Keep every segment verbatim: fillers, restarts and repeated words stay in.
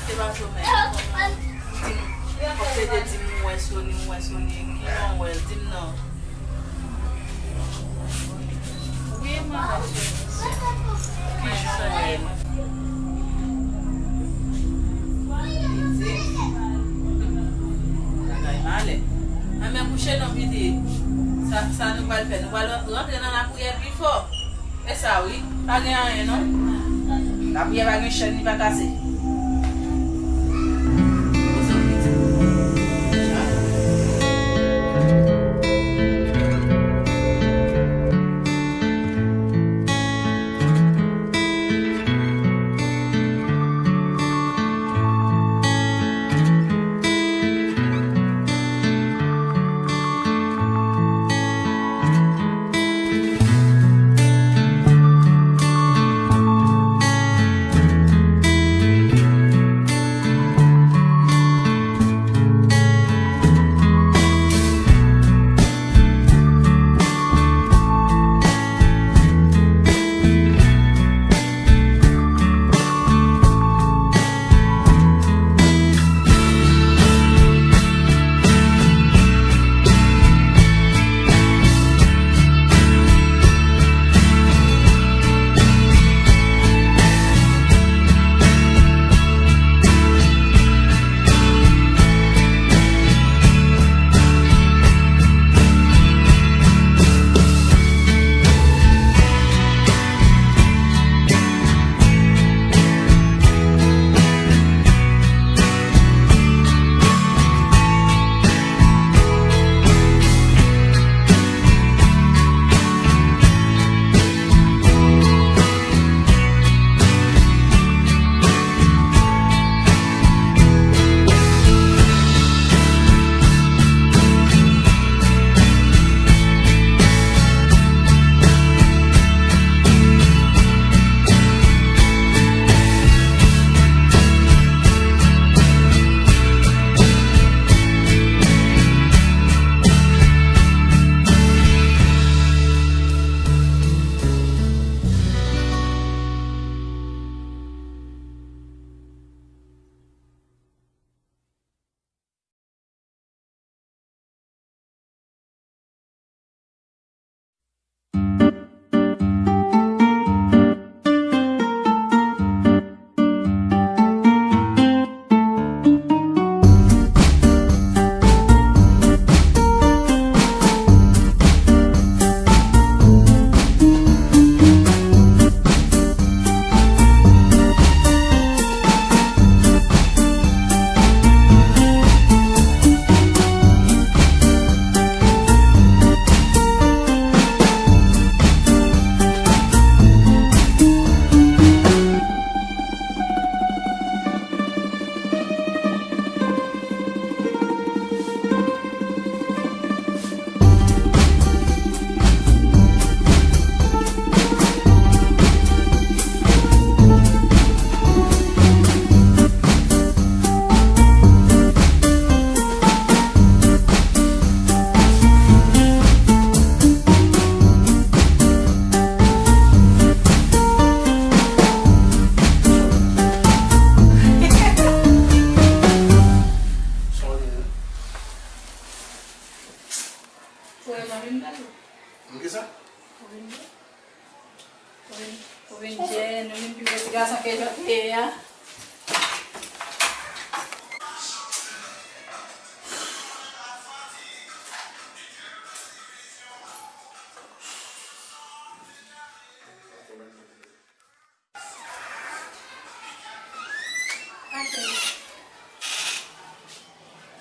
Se pa somèy, kòman? Di m, kòm se te di m ou wè Sony, ou wè Sony, ki jan w wè l? Di m non. Wi, mwen wè Sony. Ki jan w wè l? Li di m. Bagay malè. Anben kouche non, pitit. Sa, sa nou pral fè? Nou pral rantre nan lapriyè pi fò. E sa wi, pa gen anyen non. Lapriyè pa gen chèn, li pa kase. Ou vin, ou vin jèn, ou vin pi gwo ti gason ke jan w te ye a.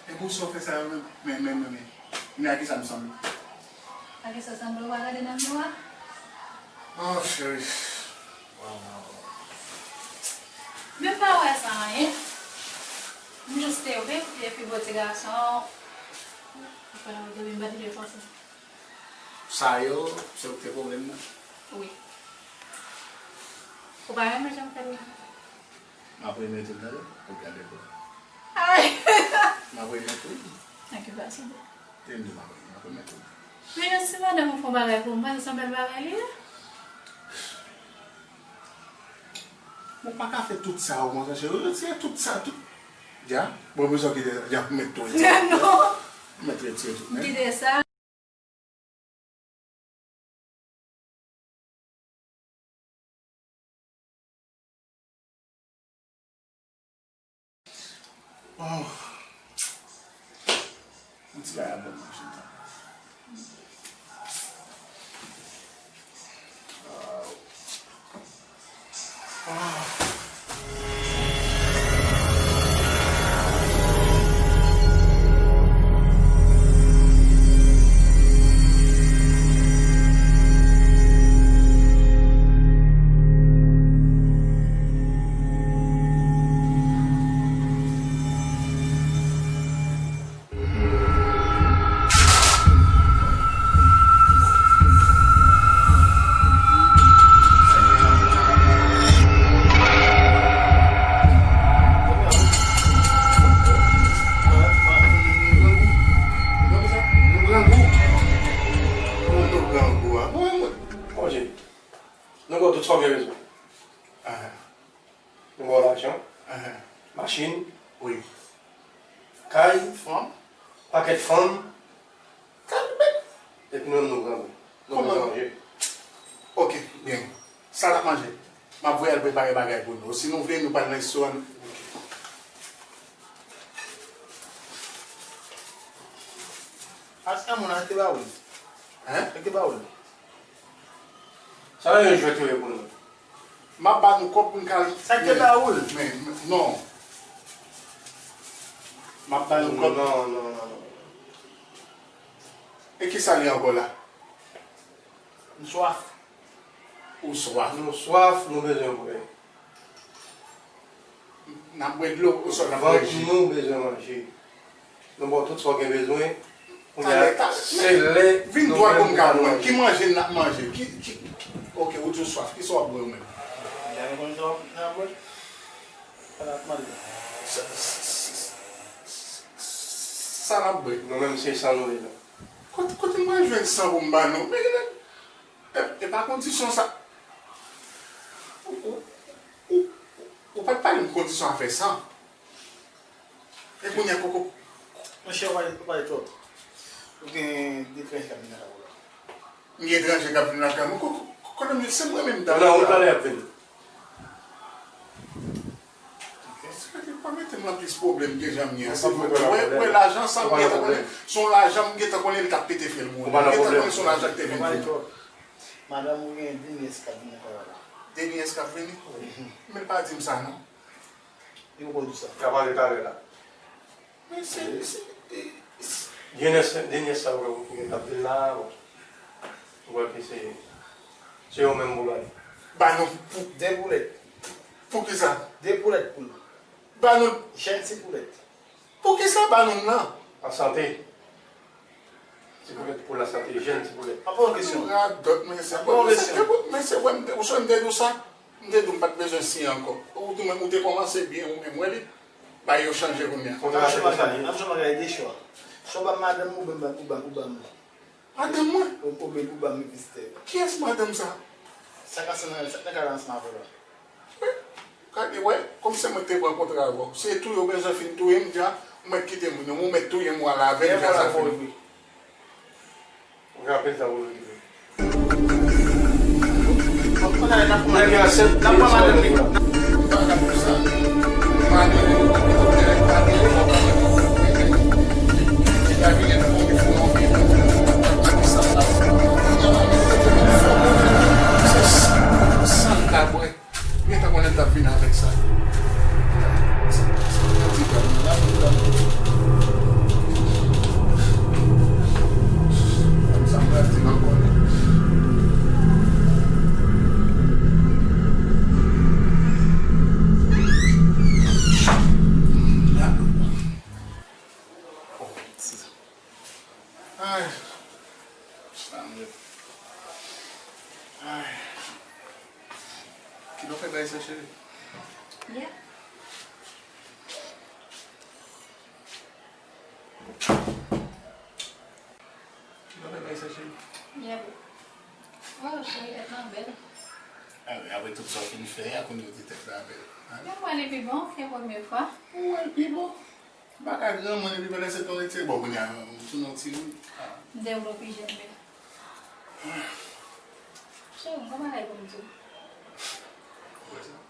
E pou sa w fè sa yo menm, men, men, men, men. Men a kisa m sanble? A kisa w sanble? Ou pa gade nan miwa? Oh, cheri. Waw, waw, waw. Men m pa wè sa anyen. M jis te vle pi, pi gwo ti gason. Ou fè nan domi m pa t vle panse. Sa yo, se ou ki te pwoblèm nan? Wi. Ou pa renmen jan m fè l la? M ap remèt ou l tande, ou gade pou. Ay! M ap remèt ou. Nan ki fason? Te m di m ap, m ap remèt ou. Men jan si madanm ou fè yon bagay pou mwen, se yon bèl bagay li ye. Ou pa ka fè tout sa, ou konsa, cheri. Retire tout sa, tout. Dja? Bon, bezwen kite sa. Dja, mèt tou retire. Non. Mèt retire tout, men. Kite sa. Oh. Yon ti bagay ap ban m mache tan. Konje. Nou ba w tout sa w gen bezwen. Ahan. Nou ba w lajan, ahan, machin, wi, kay, fanm, pakèt fanm, kay bèt. Epi nou menm nou grangou. Nou bezwen manje. Ok, byen. Sa n ap manje? M ap voye al prepare bagay pou nou. Si nou vle, nou pral nan restoran. Ok. Ase moun, arete ba ou. Hein? Arete ba ou. Sa nan yon jwèt yo ye pou nou. M ap ba nou kòb pou n ka... Sa k te ba ou l? Men, men, non. M ap ba nou kòb. Non, non, non, non. E kisa li ankò la? M swaf. Ou swaf? Nou swaf, nou bezwen bwè. N ap bwè dlo, oswa n ap bwè ji? Vant nou bezwen manje. Nou ba w tout sa w gen bezwen. Kounye a, talè, talè, se lè vin dwat pou n ka bwè. Ki manje n ap manje? Ki, ki, ok, ou di w swaf. Kisa w ap bwè ou menm? Janm konn sa w ap bwè? Sa n ap mande. Sa, sa, sa, sa n ap bwè? Nou menm se san nou bezwen. Kote, kote m pral jwenn san pou m ba nou? Men, e, e pa kondisyon sa. Ou, ou, ou, ou pa t pale m kondisyon afè san. E kounye a, koko. Monchè, ou pale, ou pale twòp. Ou gen de etranje k ap vin nan kay ou la. M gen etranje k ap vin nan kay mwen. Koko, koko, koko, se mwen menm. Nan wout la, lè y ap vini. Ok. Se pa mete m nan plis pwoblèm ke jan m ye a. Silvouplè, wè, wè, lajan sa, m gentan konnen, se yon lajan m gentan konnen li t ap pete fè l mouri. M gentan konnen se yon lajan ki te vin pou mwen. Madanm ou gen de nyès k ap vin nan kay la. De nyès k ap vini? Wi. Men l pa di m sa, non. Li poko di w sa. L ap pale talè la. Men se, se, e, se... Denyès, denyès sa yo ki gen k ap vin la, bon. Ou wè ke se, se yo menm pou bay. Ba nou pou... De poulèt. Poukisa? De poulèt pou nou. Ba nou. Jèn ti poulèt. Poukisa ba nou nan? An sante. Ti poulèt pou lasante, jèn ti poulèt. Anpil kesyon. Radòt, mesye. Anpil kesyon. Mesye, wè, m te, ou sonje m te di w sa? M te di w m pa t bezwen siyen ankò. Ou di w menm, ou te kòmanse byen, ou menm, wè li. Bagay yo chanje kounye a. Kontra a se konsa l ye. N ap jwenn bagay de chwa. Chwa ba madanm ou, oubyen ba, ou ba, ou ba m. Madanm mwen? Ou, oubyen ou ba m vizitè. Kiyès madanm sa? Sa k ansanm nan, sa k nan kay la ansanm avè w la. Gade, wè, kòmsi mwen te pran kontra avè w. Se touye w bezwen fin touye m, dja, ou mèt kite moun nan, ou mèt touye m, ou al avè l, dja, sa fini. Ou rapèl sa pou nou di. Nèg yo asèt. San ka bwè. Mwen gentan konnen l t ap vin avèk sa. Sa, sa, sa, ti pral nan lavi, pral. Sa m pral di m ap konnen. Ay. Sa m ye. Ay. Kilè w fè bagay sa, cheri? Yeah. Kilè w fè bagay sa, cheri? Yeah, boo. Oh, cheri, tèt lan bèl. Ah, men apre tout sa w fin fè a, kounye a w di tèt la bèl. Hein? Mwen wè li pi bon ke premye fwa. Ou wè l pi bon? M pa ka granmoun epi pandan se tan w retire. Bon, kounye a, m tounen yon ti wi. Ah. M te vle w pi jèn, men. Cheri, m gon bagay pou m di w. Ou wè sa?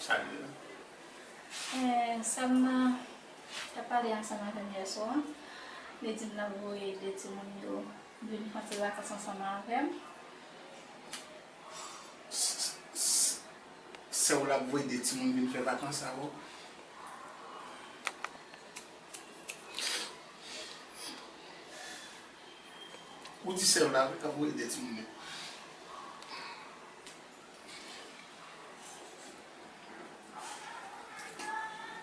Sa li ye la? Eh, Salma t ap pale ansanm avè m yè swa. Li di m l ap voye de timoun yo vin fè ti vakans ansanm avè m. S-, s-, s-, sè w la ap voye de timoun vin fè vakans avè w? Ou di sè w la wi k ap voye de timoun yo.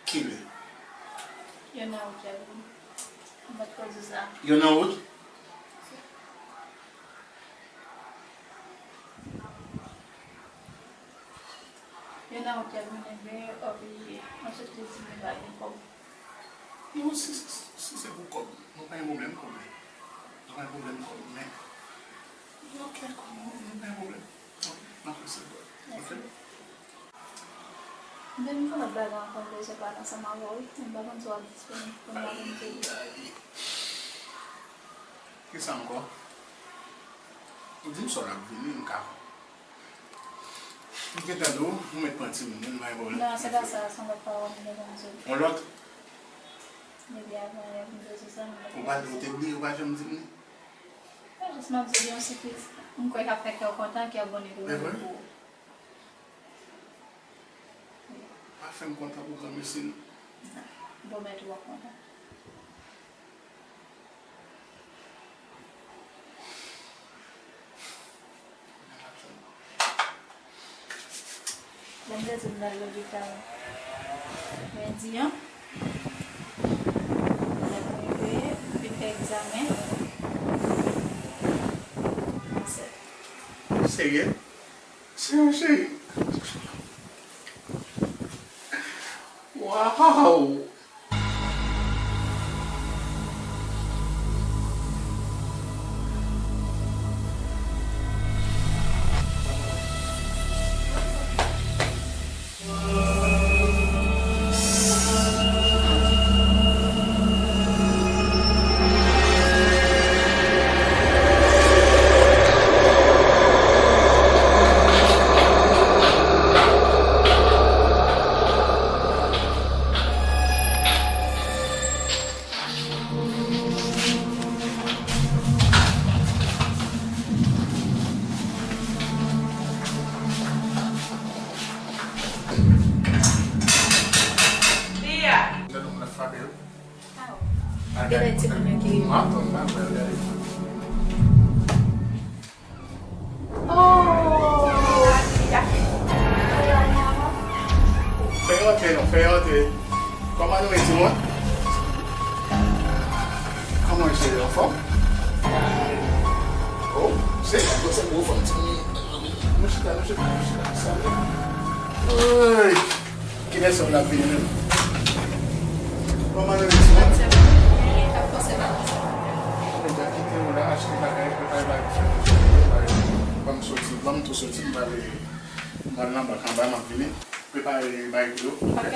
Kilè? Yo nan wout y ap vini. Mwen t ko di sa. Yo nan wout? Yo nan wout y ap vini, men yo oblije. Answit, li di li pa gen kòb. Non, si, si, si se pou kòb, nou pa gen pwoblèm kòb. Nou pa gen pwoblèm kòb, men. Ok, kòb, nou pa gen pwoblèm. Ok, m ap fè sa. Ok? Mèsi. M te vin fè lòt bagay ankò, m bezwen pale ansanm avè w, wi. M pa konn si w ap disponib pou m rakonte w. Kisa ankò? Ou di m sa w ap vini, m ka. M te tande w, ou mèt pran timoun, m pa gen pwoblèm. Non, se pa sa, se yon lòt pawòl m te konn di w. Yon lòt? Depi avan yè, m te di w sa, m pa Ou pa di w te bliye, ou pa janm di m li? Se jis m ap di w yon ti pitit, m kwè k ap fè kè w kontan, kè w bon li tou. Se vre? Pou ou. Pa fè m kontan pou granmesi, non. Bon, mèt ou ap kontan. Lè m te di m pral lopital lendi an, lè m rive, m vin fè egzamen, ansent. Serye? Serye, cheri? Waw! Tia! Gade yon moun ap frape yo. Aw. Gade timoun yo ki rive. M ap tann la, gade. Oh! Fè yo antre non, fè yo antre. Kòman nou ye timoun? Kòman w ye, anfòm? Oh, se, se gwo fanm timoun. Nou chita, nou chita, nou chita. Sa vre. Oy! Kilè sè w la ap vini menm? Kòman nou ye timoun? Mwen deja kite w la, achte bagay, prepare bagay pou fè nou fè. Ban m soti, ban m tou soti, m prale, m pral nan bak anba, m ap vini. Prepare bagay pou yo. Ok.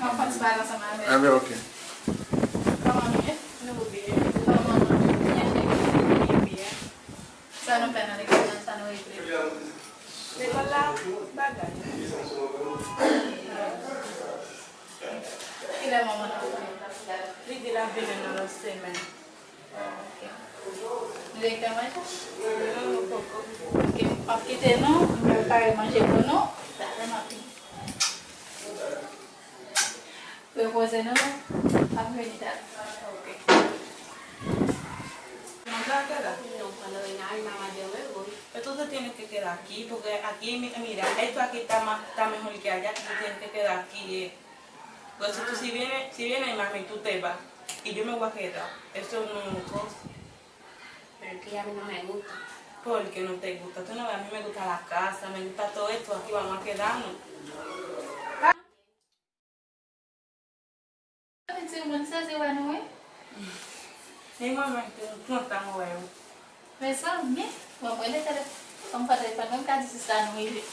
M ap fè ti bagay ansanm avè w. Anben, ok. Kòman nou ye? Nou byen. Kòman nou ye? Byen, cheri. Byen, byen. Sa nou fè nan lekòl la, sa nou regle? Lekòl la, bagay. Kilè manman nou ap vini? Li di l ap vini nan lòt semèn. Ok. Nou te fè manje? Non, nou poko. Ok, m ap kite nou, m prepare manje pou nou. Talè m ap vini. Repoze nou, m ap vini talè. Ok. Mamá, ¿qué tal? No, cuando venga mi mamá yo me voy. Pero tú te tienes que quedar aquí, porque aquí, mi- mira, esto aquí está ma- está mejor que allá, tú te tienes que quedar aquí, eh. Pues si tú, si viene, si viene mami, tú te vas, y yo me voy a quedar. Eso no es cosa. Pero es que a mí no me gusta. ¿Por qué no te gusta? Tú no ves, a mí me gusta la casa, me gusta todo esto, aquí vamos a quedarnos. Timoun sezi wè nou, wi. E mwen menm tou, m kontan wè w. Mezanmi, w ap rele telefòn. Fanm fò telefòn, mwen m ka di sista nou rive.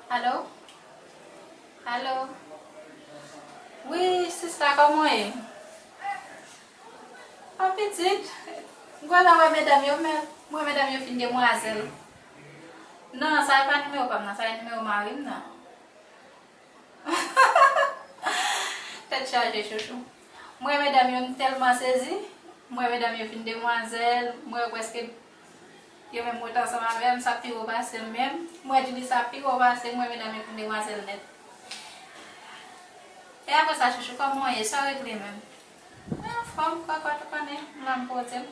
Alo? Alo? Wi, sista, kòman w ye? An pitit, m kontan wè medam yo, men m wè medam yo fin demwazèl. Non, sa e pa nimewo pa m nan, sa e nimewo mari m nan. Tèt chaje, chouchou. M wè medam yo, m tèlman sezi. M wè medam yo fin demwazèl, m wè prèske yo menm moute ansanm avè m, sa pi wo pase m menm. M wè Djouly sa pi wo pase m, m wè medam yo fin demwazèl nèt. E apre sa, chouchou, kòman w ye? Sa w regle menm? Mwen anfòm, kòkòt, ou konnen, m la m poze m.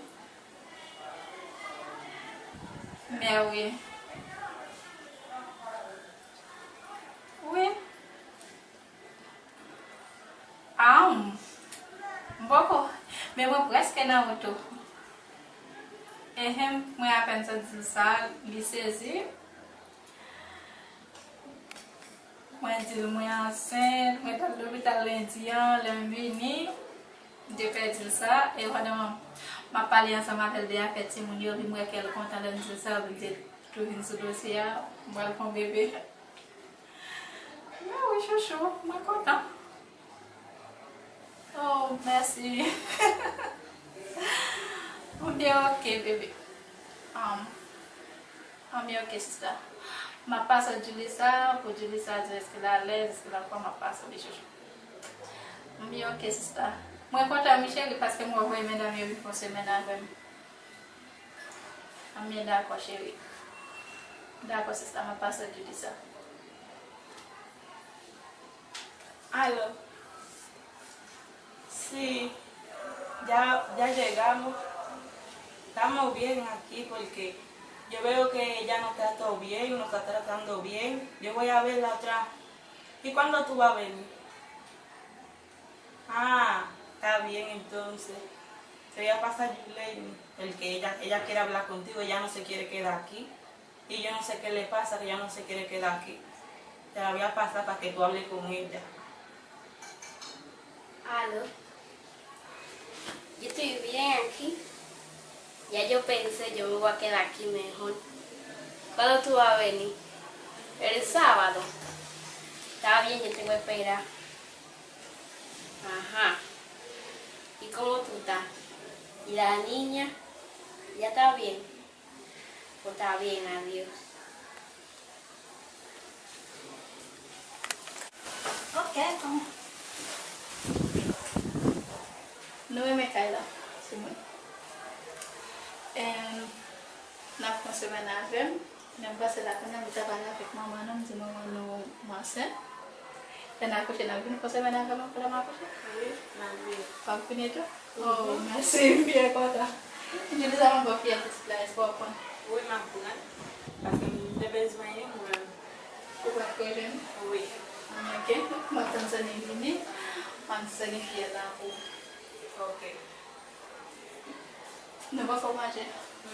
Mèwi. Wi. Aw, m poko, men mwen prèske nan wout ou. Enhen, mwen apèn sot di l sa, li sezi. Mwen di l mwen ansent, mwen t al lopital lendi an, lè m vini, m te pèdi l sa, e pandan m ap pale ansanm avè l de afè timoun yo, epi m wè kè l kontan lè m di l sa, epi l te tou vin sou dosye a, m pral fè yon bebe. Mèwi, chouchou, mwen kontan. Oh, mèsi. Mwen byen, ok, bebe. Um, mwen byen, ok, sista. M ap pase Djouly sa, pou Djouly sa di èske l alèz, èske l ap pran, m ap pase li, chouchou. Mwen byen, ok, sista. Mwen kontan, wi, cheri, paske mwen voye medam yo vin fè yon semèn avè m. Anben, dakò, cheri. Dakò, sista, m ap pase Djouly sa. Alò, si ya, ya llegamos, estamos bien aquí porque yo veo que ella nos trató bien, nos está tratando bien. Yo voy a verla otra. ¿Y cuándo tú vas a venir? Ah, está bien entonces. Te voy a pasar Yuleni, porque ella, ella quiere hablar contigo, ella no se quiere quedar aquí. Y yo no sé qué le pasa, que ella no se quiere quedar aquí. Te la voy a pasar para que tú hables con ella. Aló. Yo estoy bien aquí. Ya yo pensé, yo me voy a quedar aquí mejor. ¿Cuándo tú vas a venir? El sábado. Está bien, yo te voy a esperar. Ajá. ¿Y cómo tú estás? ¿Y la niña? ¿Ya está bien? Pues está bien, adiós. Ok, bon. Nou renmen kay la, timoun. Em, n ap fè yon semèn avè m. Lè m pase la, kounye a, m ta pale avèk manman nou, m di manman nou m ansent. Lè n akouche, n ap vin fè yon semèn avè m ankò lè m akouche? Wi, m ap vini. W ap vini tou? Oh, mèsi, m byen kontan. Djouly, sa m ap ba w fiyèl pitit la, èske w ap pran? Wi, m ap pran. Paske m te bezwen youn, mwen. Ou pa t ko jwenn? Wi. Anben, ok. M ap tann Sony vini. M ap di Sony fiyèl la pou ou. Ok. Nou poko manje?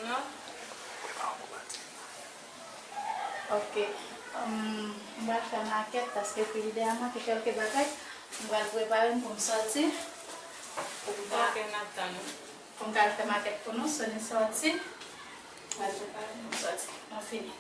Non. Ok. Hum, m pral fè makèt paske frijidè a manke kèlke bagay. M pral prepare m pou m sòti. Pou m ka, ok, n ap tann ou. Pou m ka al fè makèt pou nou, Sony sòti. M pral prepare m pou m sòti. Nou fini.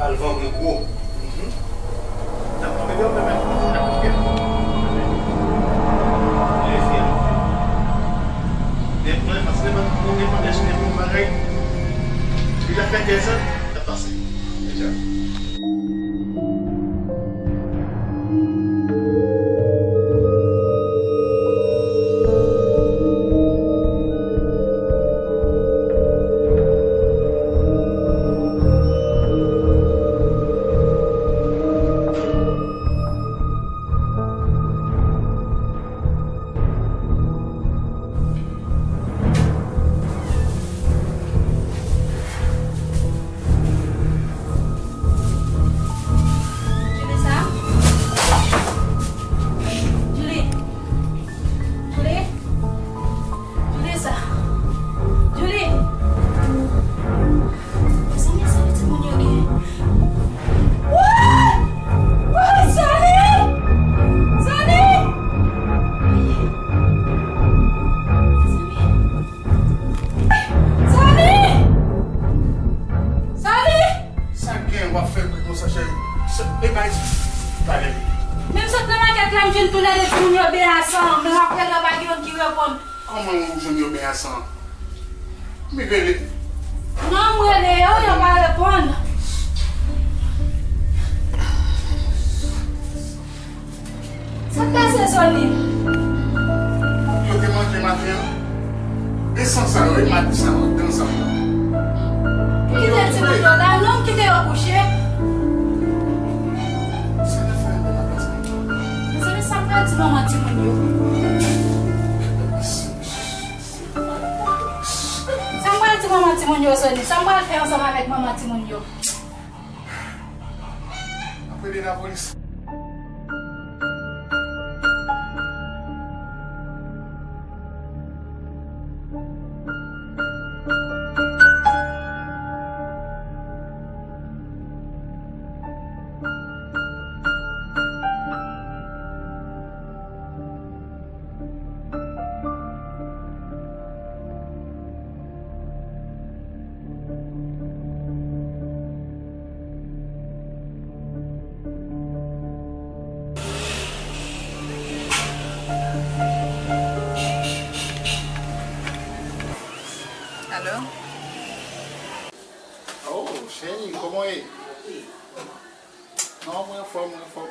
Al van mwen gwo. Mhm. N ap kanpe deyò, men, men, n ap kanpe deyò. Men, men, leve. Leve, paske lè mwen, mwen gen mande sou yon bagay, li la fè dèzan, l ap pase. Deja. Julie sa? Julie? Julie? Julie sa? Julie? Mezanmi, sa li timoun yo gen? Woy! Woy, Sali! Sali! Mezanmi. Sali! Sali! Sa k gen w ap fè bri konsa, cheri? Se, e bay, talè. Menm sot nan makèt la, m jwenn tou lè de timoun yo benyen a san, men m ap rele yo, pa gen youn ki reponn. Kòman w jwenn yo benyen a san? Mi rele. Non, m rele yo, yo pa reponn. Sa k pase, Sony? Yo te manje maten an. E san sa yo, e madi sa yo, dan sa yo. Kite timoun yo la, non, kite yo kouche. Sa n ap fè anndan laplas la? Mezanmi, sa m pral di manman timoun yo. Sa m pral di manman timoun yo, Sony? Sa m pral fè ansanm avèk manman timoun yo? N ap rele lapolis. Alo? Oh, cheri, kòman w ye? Non, mwen anfòm, mwen anfòm.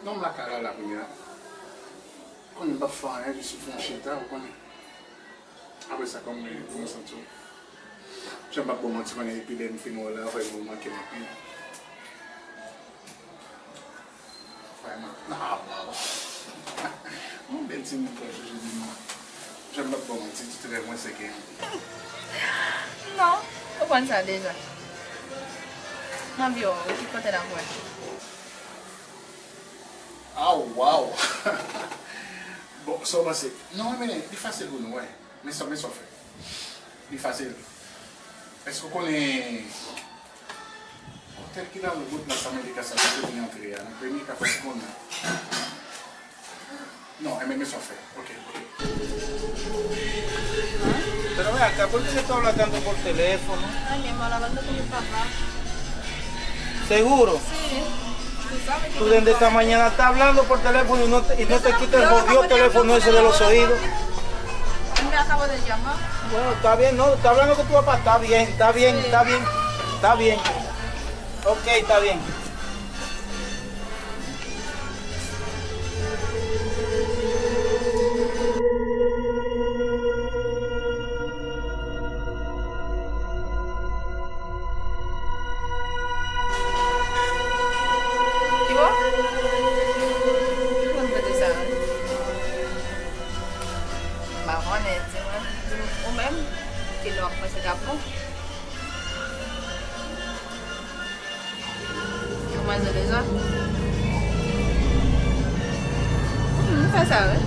Non, m lakay la, la, kounye a. Konnen m p ap fè anyen, jis fè yon chita, ou konnen. Apre sa, kòm mwen, kòman w santi w? Jan m p ap ba w manti, konnen epi lè m fin wè w la, vrèman, ou manke m anpil. Vrèman. Ah, waw. Yon bèl timoun, frè, jodi m nan. Jan m p ap ba w manti, tout rèv mwen se ke. Non, ou konn sa deja. M anvi wè w, ki kote n ap wè? Ah, waw. Bon, sa w panse? Non, men, li fasil pou nou, wè. Men sa, men sa w fè. Li fasil. Èske w konnen otèl ki nan wout Las Américas la, kote nou antre a, nan premye kafe segonn nan? Non, enben, men sa w fè. Ok, ok. Pero ve acá, ¿por qué se está hablando por teléfono? Ay, mi amor, hablando con mi papá. ¿Seguro? Sí. Tú sabes que tú desde esta mañana estás hablando por teléfono y no te, y no te quitas el jodido teléfono ese de los oídos. Él me acaba de llamar. Bueno, está bien, no, está hablando con tu papá, está bien, está bien, está bien, está bien. Ok, está bien. Ki bò? Ki bò nou mete sa a? M pa konnen, di mwen, di m, ou menm, ki lè w ap panse k ap bon? Ou manje deja? Hmm, m fè sa, wi.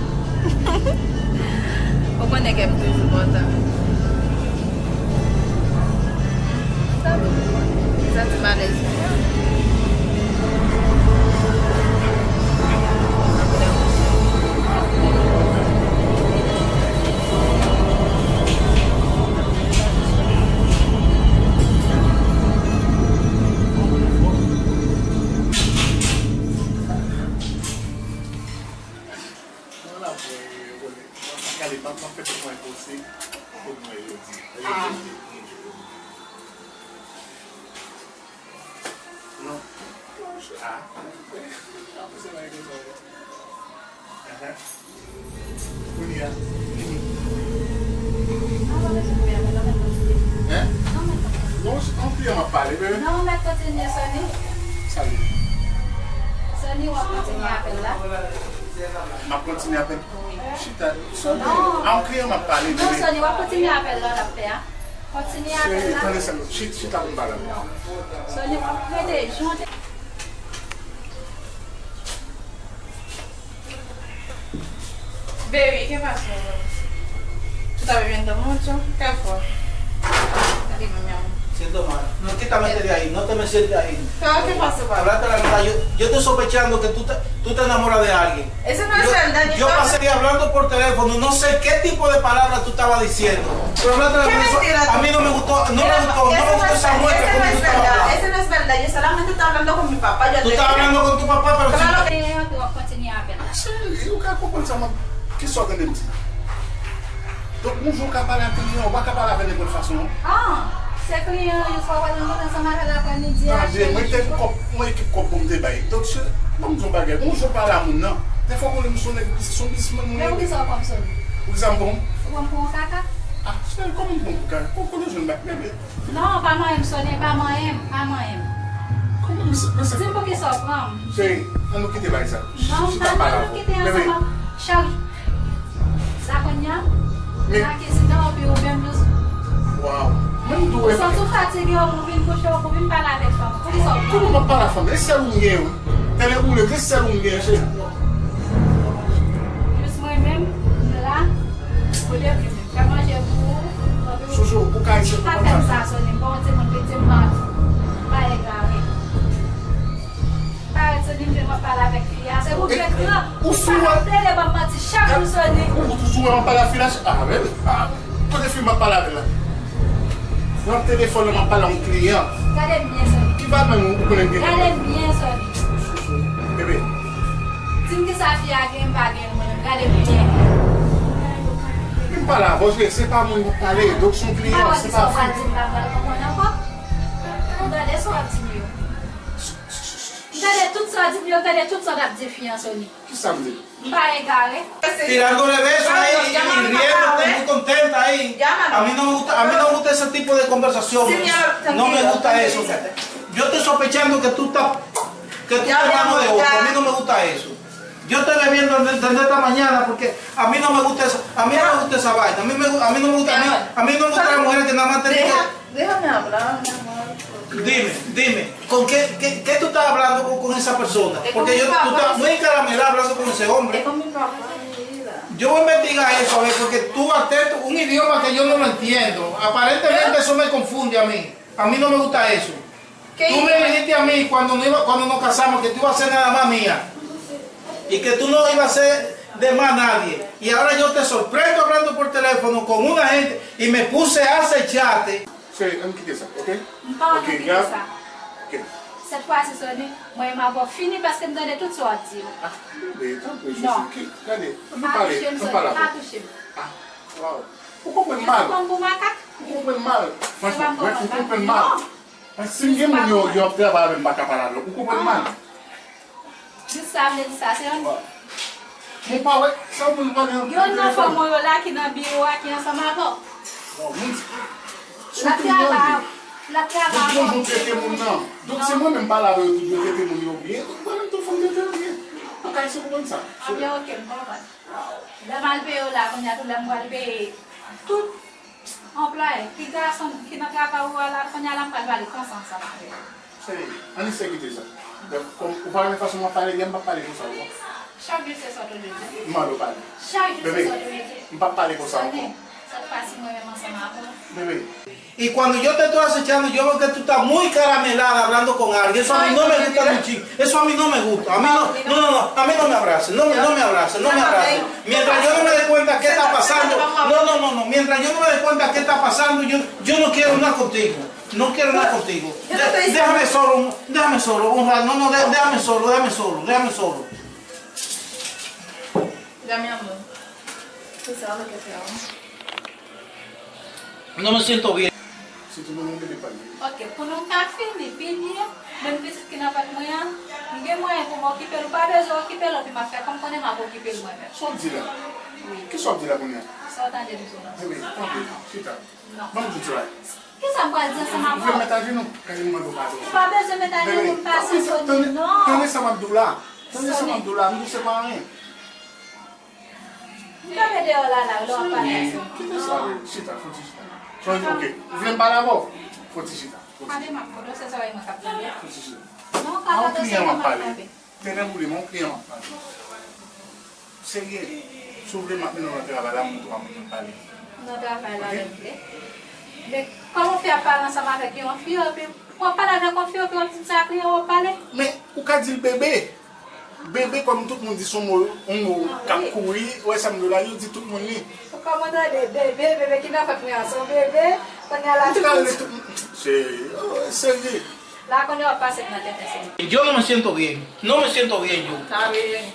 Ou konnen kè m toujou kontan. Sa dou. Sa ti malèz. Non. Ah. Kounye a. Hein? Non, an kliyan m ap pale, bebe. Non, mèt kontinye, Sony. Salut. Sony, w ap kontinye apèl la? M ap kontinye apèl. Wi. Chita. Sony, non. An kliyan m ap pale, non, bebe. Sony, w ap kontinye apèl la, w ap fè a. Kontinye apèl la. Cheri, tande sa, chita pou m pale. Non. Sony, w ap rete, jan w te Baby, ¿qué pasó? ¿Tú estás bebiendo mucho? ¿Qué fue? Dime, mi amor. Siento mal. No es que esta mente de ahí, no te me sientes ahí. Pero, ¿qué pasó, papi? Hablaste la verdad. Yo, yo estoy sospechando que tú te, tú te enamoras de alguien. Eso no es verdad. Yo, yo pasé día hablando por teléfono, no sé qué tipo de palabras tú estabas diciendo. Pero hablaste la verdad. A mí no me gustó, no me gustó, no me gustó esa muestra como tú estabas hablando. Eso no es verdad. Eso no es verdad. Yo solamente estaba hablando con mi papá. Tú estabas hablando con tu papá, pero... Claro que yo, tú vas a continuar. Ah, cheri, ou ka konprann sa m ap, kisa w tande m di? Donk, yon jou w ka pale ak kliyan, ou pa ka pale avè l nenpòt fason, non? Ah, se kliyan an, yon fwa w al rankontre ansanm avè l aprè midi a, cheri. Tande, mwen te kòb, yon ekip kòb pou m te bay. Donk, se, ban m di yon bagay, yon jou w pale a moun nan, defwa konnen m se yon nèg, se yon biznismann mwen ye. Men poukisa w pran m sou li? Poukisa m pran w? Ou pran m pou yon kaka? Ah, cheri, kòman m pran w pou kaka? Ou konnen jwenn bak, bebe. Non, pa manyen m, Sony, pa manyen m, pa manyen m. Kòman, mesye, mesye? Di m poukisa w pran m. Cheri, ann nou kite bagay sa. Non, pa, ann nou kite ansanm. Chak jou. La kounye a, nan kizin nan, epi ou menm tou. Waw. Menm tou, ou santi w fatige, ou vin kouche, ou vin pale avèk fanm. Poukisa w pran m? Kòman m ap pale a fanm? E sèl ou m gen, wi. Tande ou le, se sèl ou m gen, cheri. Jis mwen menm, m la, ou leve menm. Fè manje pou ou, epi w... Chouchou, ou ka eseye konprann sa. Pa fè m sa, Sony, m pa yon timoun piti, m pa, m pa egare. M pa yon timoun, m ap pale avèk fi a. Se pou fè gran. Ou sou wè. Tande, ban m manti chak jou, Sony. Ou, ou sou wè m ap pale a fi la, ah, men, ah, kote fi m ap pale avè l la? Nan telefòn nan, m ap pale a yon kliyan. Gade m byen, Sony. Ki valè menm ou konnen gen? Gade m byen, Sony. Bebe. Di m kisa fi a gen, m pa gen l mwen menm. Gade m byen. Men m pale avè w, se pa moun m ap pale, donk se yon kliyan, se pa fi. M pa wè kisa w pral di m la, m pral konprann ankò. M tande sa w ap di m yo. M tande tout sa w di m yo, m tande tout sa w t ap di fi an, Sony. Kisa m di? M pa egare. Tirando de besos ahí y, y riéndote, muy contenta ahí. A mí no me gusta, a mí no me gusta ese tipo de conversaciones. No me gusta eso. Yo estoy sospechando que tú estás, que tú estás en mano de otro. A mí no me gusta eso. Yo estoy bebiendo desde, desde esta mañana porque a mí no me gusta eso. A mí no me gusta esa vaina. A mí me gu-, a mí no me gusta, a mí, a mí no me gusta la mujer que nada más te dice. Déjame hablar, mi amor. Dime, dime, ¿con qué, qué, qué tú estás hablando con, con esa persona? Porque yo, tú estás muy encaramela hablando con ese hombre. Yo voy a investigar eso, a ver, porque tú hablaste un idioma que yo no lo entiendo. Aparentemente eso me confunde a mí. A mí no me gusta eso. Tú me dijiste a mí cuando, no iba, cuando nos casamos que tú ibas a ser nada más mía y que tú no ibas a ser de más nadie. Y ahora yo te sorprendo hablando por teléfono con una gente y me puse a acecharte. Cheri, ann kite sa, oke? M pa ann kite sa. Oke. Sèt fwa si, Sony, mwen m avè w fini paske m tande tout sa w ap di yo. Ah, bebe, tanpri, chouchou, gade, ann pale, ann pale avè m. Pa touche m, Sony, pa touche m. Ah, waw. Ou konprann mal. Ou pran m pou makak? Ou konprann mal. Franchman, ou konprann mal. Non. Si m gen moun yo, yo ap travay avè m, m pa ka pale avè w. Ou konprann mal. Jis sa vle di sa, se yon... Mwen pa wè, sa moun pale anpil telefòn. Youn nan fanm mwen yo la ki nan biwo a ki ansanm avè w. Bon, moun di, l ap travay, l ap travay avè w. Donk, yon jan w trete moun nan. Donk, se mwen menm pale avè yo tou, yo trete moun yo byen. Donk, mwen menm tou, fò m trete yo byen. Ou ka eseye konprann sa. Ebyen, oke, m konprann. Lè m al peye w la, kounye a tou, lè m pral peye tout anplwaye, ki gason ki nan travay ou a la, kounye a la, m pral pale franse ansanm avè w. Cheri, ann eseye kite sa. Donk, kòm ou pa renmen fason m ap pale, m p ap pale konsa ankò. Chak jou se sa w toujou di. M mande w padon. Chak jou se sa w toujou di. Bebe, m p ap pale konsa ankò. Sèt fwa si mwen menm ansanm avè w. Bebe. Y cuando yo te estoy acechando, yo veo que tú estás muy caramelada hablando con alguien. Eso a mí no me gusta ni un chin. Eso a mí no me gusta. A mí no, no, no, no. A mí no me abrace. No, no me abrace. No me abrace. Mientras yo no me dé cuenta qué está pasando. No, no, no, no. Mientras yo no me dé cuenta qué está pasando, yo, yo no quiero nada contigo. No quiero nada contigo. De-, déjame solo, un- déjame solo, un rato. No, no, de- déjame solo, déjame solo, déjame solo. Ya, mi amor. Tú sabes lo que te amo. No me siento bien. Si tou moun gen de pale. Ok, pou nou ka fini, fini, menm pitit ki nan vant mwen an, m gen mwayen pou m okipe l, ou pa bezwen okipe l, anpi m ap fè kòm konnen m ap okipe l mwen menm. Sa w di la? Wi. Kisa w ap di la kounye a? Sa w tande m di w la? Bebe, tanpri, chita. Non. Ban m di w sa. Kisa m pral di ansanm avè w? Ou vle mèt ajenou? Kay m mande w padon. Ou pa bezwen mèt ajenou, m pa Sony, non. Tande sa m ap di w la. Tande sa m ap di w la, m di w se pa anyen. M kanpe deyò la, la, lè w ap pale ansanm. Kite sa, wi. Chita, fò ti chita. Sony, ok. Ou vle m pale avè w? Fò ti chita. Fò ti chita. Pale m ap kodo, se sa w wè mwen k ap tande. Fò ti chita. Non, pa kodo, se mwen m ap pale. Tènè boule, men yon kliyan m ap pale. Serye, si w vle m ap mennen w nan travay la, m montre w a moun m pale. Nan travay la, lè m vle. Men kòman w fè ap pale ansanm avèk yon fi, epi w ap pale avèk yon fi, epi w ap di m se a kliyan w ap pale? Men, ou ka di l bebe. Bebe, kòm tout moun di, se yon mo, yon mo k ap kouri, ou wè sa m di w la, yo di tout moun li. Kòman tande bebe, bebe ki nan vant mwen an, se yon bebe, kounye a la. Ou te ka rele tout moun. Se, oh, serye. La kounye a w ap pase nan tenten, serye. Yo no me siento bien. No me siento bien yo. Está bien.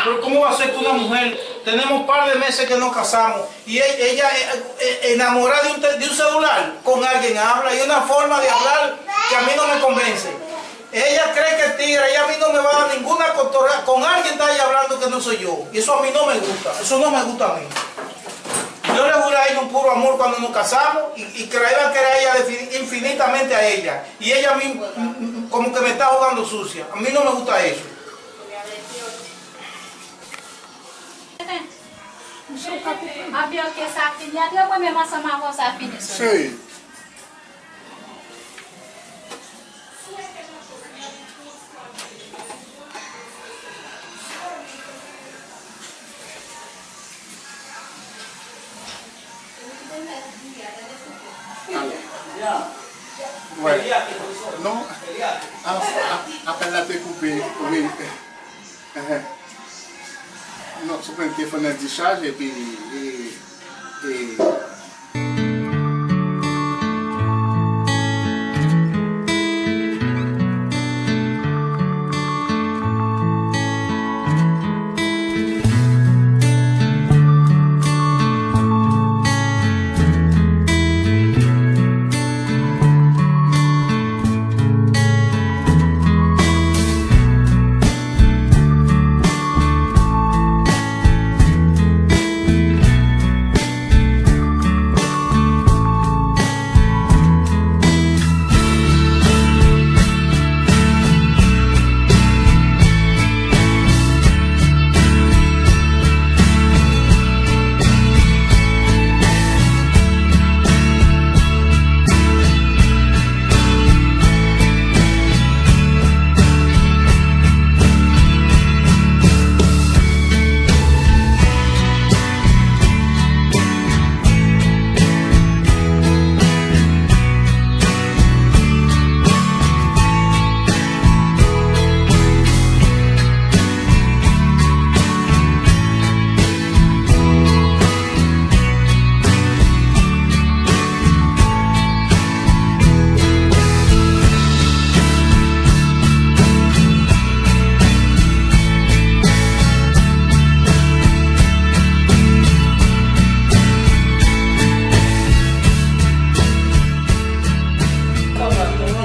Pero ¿cómo va a ser que una mujer, tenemos un par de meses que nos casamos, y e- ella, eh, eh, enamorada de un, te- de un celular, con alguien habla, y una forma de hablar que a mí no me convence? Ella cree que es tigre, ella a mí no me va a dar ninguna cotorra, con alguien está ahí hablando que no soy yo. Y eso a mí no me gusta, eso no me gusta a mí. Yo le juré a ella un puro amor cuando nos casamos y, y creía que era ella defi- infinitamente a ella. Y ella a mí, mm, mm, como que me está jugando sucia. A mí no me gusta eso. Apre ke sa fini, apre mwen menm ansanm avè w sa fini, Sony. Cheri. Alò. Wè. Non. A- a- apèl la te koupe. Wi. Enhen. Non, sou pran telefòn nan dichaj epi, e, e,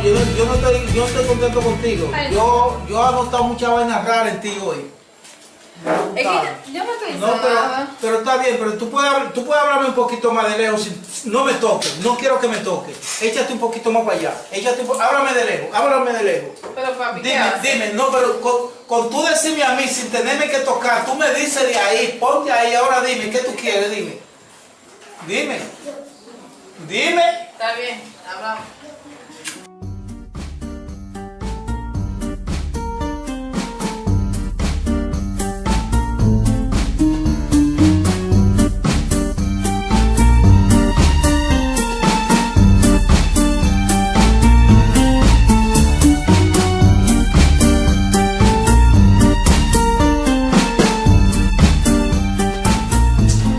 Yo no, yo no estoy, yo no estoy contento contigo. Yo, yo he notado mucha vaina rara en ti hoy. Es que yo no estoy No, pero, pero está bien, pero tú puedes, habl- tú puedes hablarme un poquito más de lejos. Si- no me toques, no quiero que me toques. Échate un poquito más para allá. Échate un po- háblame de lejos, háblame de lejos. Pero papi, ¿qué Dime, hace? dime, no, pero con, con tú decirme a mí sin tenerme que tocar, tú me dices de ahí, ponte ahí, ahora dime, ¿qué tú quieres? Dime. Dime. Dime. Está bien, hablamos.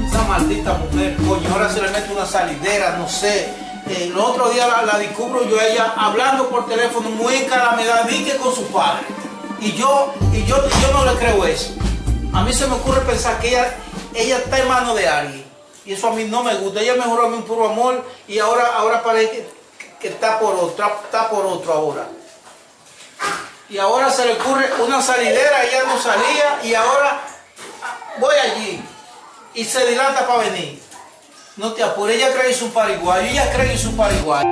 Esa maldita mujer, coño, ahora se le mete una salidera, no sé. Eh, el otro día la, la descubro yo a ella hablando por teléfono, muy encalamidad, di que con su padre. Y yo, y yo, yo no le creo eso. A mí se me ocurre pensar que ella, ella está en manos de alguien. Y eso a mí no me gusta. Ella mejoró a mí un puro amor y ahora, ahora parece que, que está por otra, está por otro ahora. Y ahora se le ocurre una salidera, ella no salía y ahora, ah, voy allí y se dilata para venir. No te apures, ella cree que es un pariguayo, ella cree que es un pariguayo.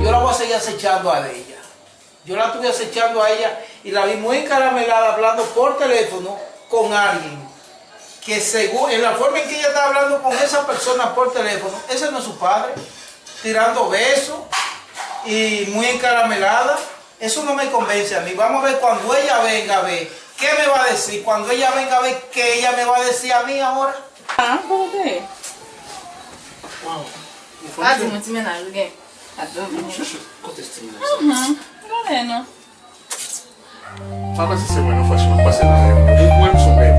Yo la voy a seguir acechando a ella. Yo la estuve acechando a ella y la vi muy encaramelada hablando por teléfono con alguien que según, en la forma en que ella está hablando con esa persona por teléfono, ese no es su padre, tirando besos y muy encaramelada. Eso no me convence a mí. Vamos a ver cuando ella venga a ver qué me va a decir. Cuando ella venga a ver qué ella me va a decir a mí ahora. Ah, kote? Wow. A di mwen ti mennaj ou gen. Ap dòmi. Chouchou, kote ti mennaj sa? Mhm. Gade non. Pa panse se mwen non, franchman, m panse nan rèv. E mwen m son rèv.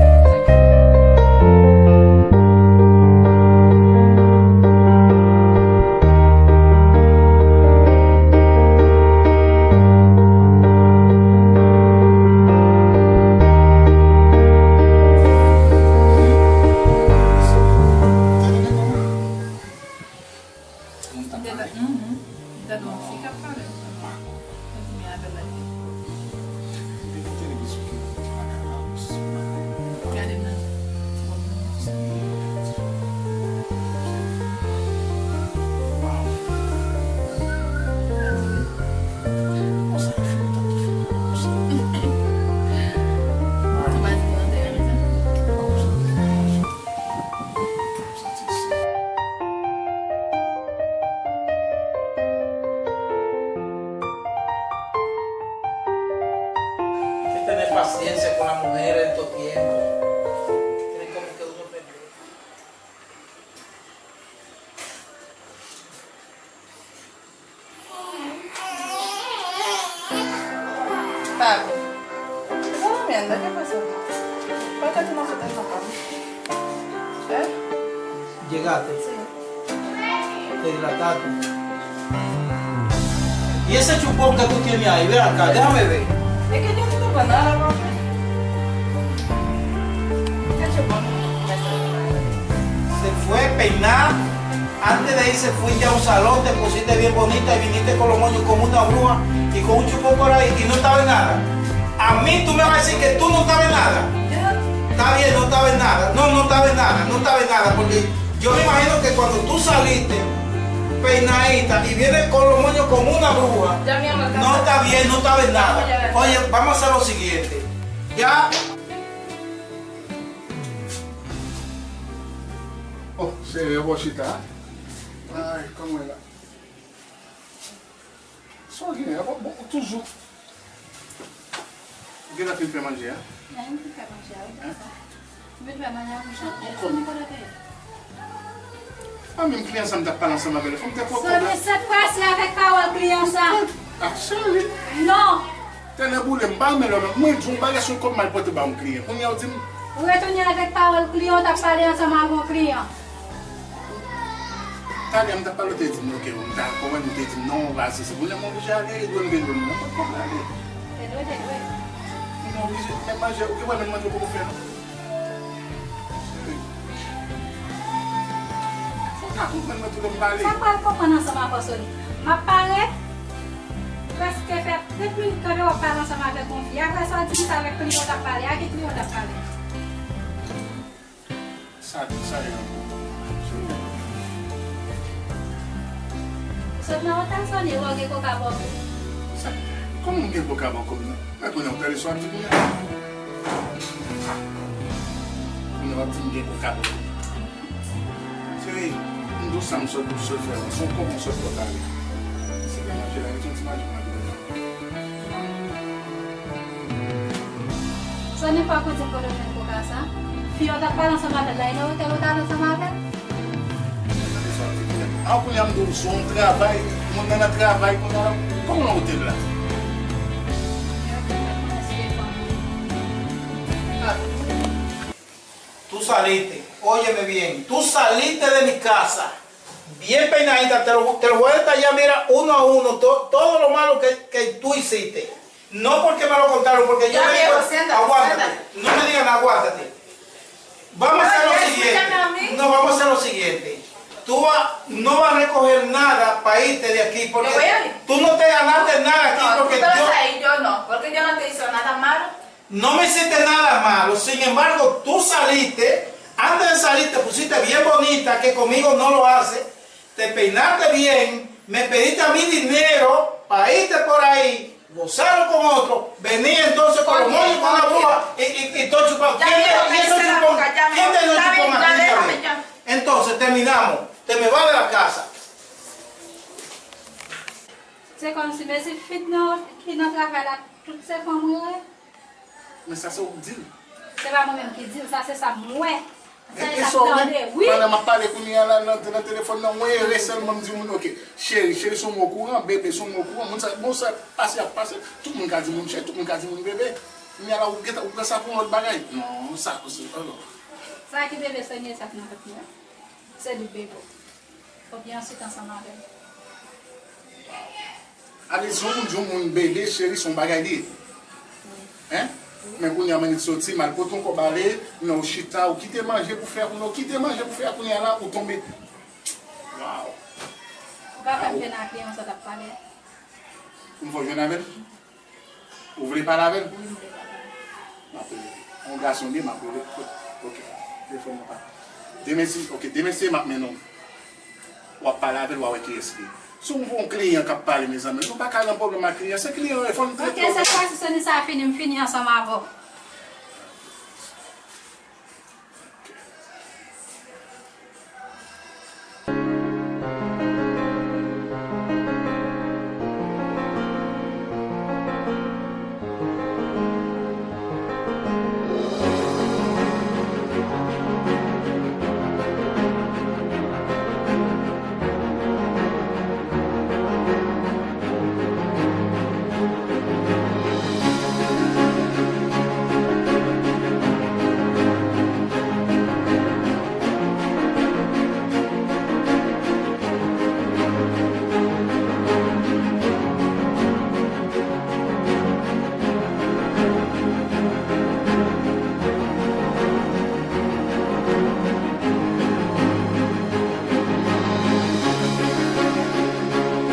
Moun t ap pale. Mhm. Tande yon fi k ap pale. Mwen di men avè l la. Epi kote legliz ou ki la ka la? Gade m nan. Wow. Konsa yo fini tankou fini konsa. Ou pa di nan tè a, men sa. Que tener paciencia con las mujeres de estos tiempos. Tienen como que uno perder. Papi. Esa durmiendo, ¿qué pasó? ¿Por qué tú no contestas, papi? ¿Eh? Llegaste. Sí. Te hidrataste. ¿Y ese chupón que tú tienes ahí? Ven acá, déjame ver. Es que yo no tengo nada, papi. ¿Qué chupón? Se fue peinar. Antes de irse fue ya a un salón, te pusiste bien bonita y viniste con los moños como una bruja y con un chupón por ahí y no estaba en nada. A mí tú me vas a decir que tú no estabas en nada. Está bien, no estaba en nada. No, no estaba en nada, no estaba en nada, porque yo me imagino que cuando tú saliste peinadita y vienes con los moños como una bruja, no está bien, no estaba en nada. Oye, vamos a hacer lo siguiente. Ya. Oh, se yo bò chita. Ay, kòman la? Sa w genyen? Bon, bon, toujou. Ou genlè fin fè manje a? Mwen fin fè manje a, wi, konsa. Ou fin fè manje a, mouche? Ankò. Ou konnen kote l ye? A, menm kliyan sa m t ap pale ansanm avè l, fò m te pran pwoblèm. Soni, se prese avèk pawòl kliyan sa. Ah, cheri. Non. Tènè boule, m pa renmen lè w menm. Mwen di w, m pa gen sou kòb m al pote ba yon kliyan. Kounye a w di m. Ou retounen avèk pawòl kliyan, w t ap pale ansanm avè yon kliyan. Talè m t ap pale, w te di m, oke, m ta konprann, ou te di m, non, w pa sesi. Kounye a m oblije ale, e dwe m gen dwe m nan, pa t konprann ale. Te dwe, te dwe. M oblije, men manje, ou gen wè menm manje w poko fè, non? Cheri. Fò w ka konprann mwen tou lè m pale. Sa m pral konprann ansanm avè w, Soni? M ap pare, prèske fè trant minit kanpe w ap pale ansanm avèk yon fi. Apre sa, w di m se avèk kliyan w t ap pale. A ki kliyan w t ap pale? Sa, sa e ankò? Ou sot nan otan, Soni, ou gen koka bò tou. Sa, kòman m gen koka bò kòm nan? Mwen konnen ou tande sa w ap di kounye a. Kounye a w ap di m gen koka bò kòm nan. Cheri, m di w sa m sot, m sot fè, se yon kòb m sot fè talè. Se pa manje la, rete yon ti manje m ap vin. Soni, fòk ou di m kote w jwenn koka sa. Fi yo t ap pale ansanm avè l la, e nan otèl ou t al ansanm avè l? An kounye a m di w, se yon travay, moun nan nan travay kounye a, kòman nan otèl la? Ah. Tout Saliste, óyeme bien, tú saliste de mi casa bien peinadita, te lo, te lo voy a detallar, mira, uno a uno, to- todo lo malo que, que tú hiciste. No porque me lo contaron, porque yo... Ya, me viejo, siéntate, aguántate, siéntate. No me digan, aguántate. Vamos a hacer lo siguiente. No, vamos a hacer lo siguiente. Tú va- no vas a recoger nada para irte de aquí, porque tú no te ganaste nada aquí, porque yo... No, tú te vas a ir, yo no, porque yo no te hice nada malo. No me hiciste nada malo, sin embargo, tú saliste, antes de salir te pusiste bien bonita, que conmigo no lo hace, te peinaste bien, me pediste a mí dinero para irte por ahí, gozarlo con otro, venía entonces con los moños con la bruja y, y, y todo chupado. ¿Quién te, quién te chupó, quién te dio chupón a ti, Isabel? Entonces terminamos, te me vas de la casa. Se kòmsi mezi fi nan ki nan travay la, tout se fanm yo ye. Men sa se ou k di l. Se pa mwen menm ki di l, sa se sa m wè. Sa e sa m tande, wi. Pandan m ap pale kounye a la nan, nan telefòn nan, mwen ere sèlman m di moun, ok, cheri, cheri se yon mo kouran, bebe se yon mo kouran, moun sa, bon, sa pase ap pase, tout moun ka di moun cheri, tout moun ka di moun bebe. Kounye a la, ou gentan, ou pran sa pou yon lòt bagay. Non, sa, se, oh non. Sa ki bebe, se nye sa k nan vant mwen. Se li bebe. Fòk li answit ansanm avè l. Ale, di yon moun, di yon moun bebe, cheri, se yon bagay li ye. Hein? Men kounye a, mannik soti, m al pote yon kòb ale, men ou chita, ou kite manje pou fè, kounye a, ou kite manje pou fè, kounye a la, ou tonbe. Waw. Ou pa fè m jwenn ak li, yon sa t ap pale. Pou m fè w jwenn avè l? Ou vle pale avè l? Wi, m vle pale avè l. M ap rele. Yon gason li ye, m ap rele. Ok. Telefòn nan pa. Demen si, ok, demen si m ap mennen w. W ap pale avè l, w a wè kiyès li ye. Si w voye yon kliyan k ap pale, mezanmi, nou pa ka nan pwoblèm ak kliyan. Se kliyan yo, fò n trete yo. Ok, sèt fwa si soni sa fini, m fini ansanm avè w.